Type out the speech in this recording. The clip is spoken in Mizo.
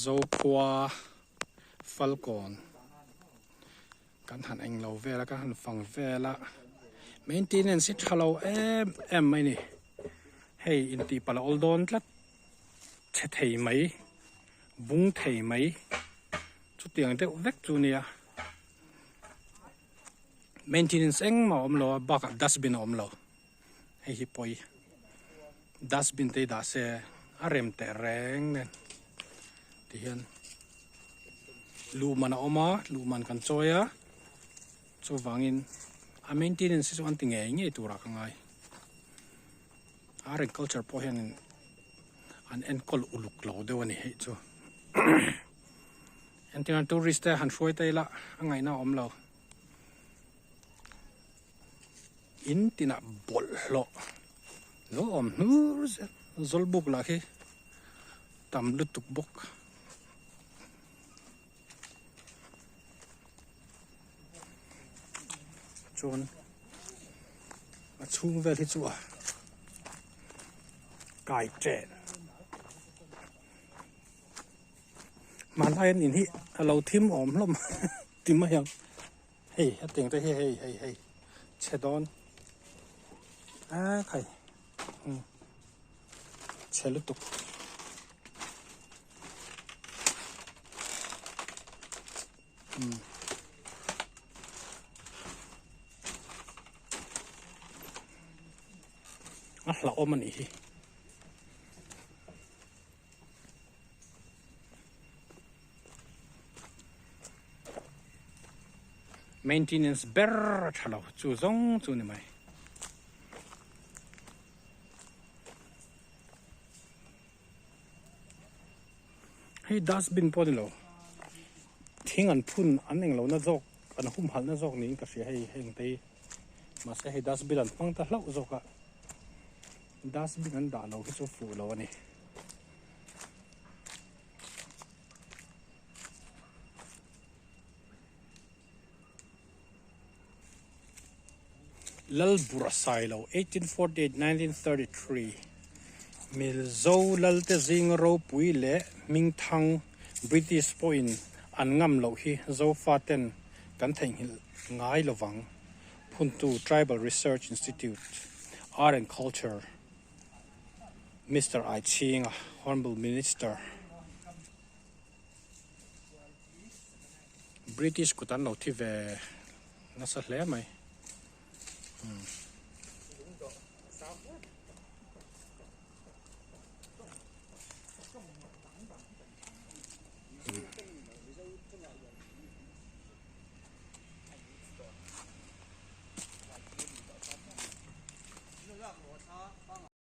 Zokhua Falkawn kan han englo vel a kan han fang vel a maintenance hi tha lo em em mai a ni hei intih palh a awl dawn tlat chhe thei mai bung thei mai chutiang deuh vek chu nia maintenance engmah a awm lo a bakah dustbin a awm lo. Hei hi pawi dustbin te hi dah se a rem teh reng nen tihian luhman a awm a luhman kan chawi a chuvangin a maintenance hi chu an ti ngei ngei turah ka ngai art and culture pawh hianin an enkawl uluk lo deuh a ni hei chu entirnan tourist te han hruai ta ila a ngaihna a awm lo. In tinah bawlhhlawh lo awm hnur zel zawlbuk lah khi tam lutuk bawk. Chuan a chhung vel hi chu a kai chen hmanlai an in hi a lo thim awm hlawm ti mai ang. Hei hetiang te hi hei hei hei chhe dawn a khai umm chhe lutuk umm a hlauhawm a nih hi. Maintenance ber a tha lo chu zawng chu ni mai. Hei dustbin pawh a ni lo thing an phun an englo na zawk an humhalh na zawk niin ka hria hei heng te hi mahse hei dustbin an hmang ta hlauh zawk a dustbin an dah lo hi chu fuh lo a ni. Lalbura Sailo, 1848-1933, Mizo Lalte zinga ropui leh hmingthang British pawhin an ngam loh hi Zofaten kan theihnghilh ngai lovang, Phuntu Tribal Research Institute, Art and Culture. Mister Aichhinga, Honourable Minister, British kut an lo thi ve nasa hle mai.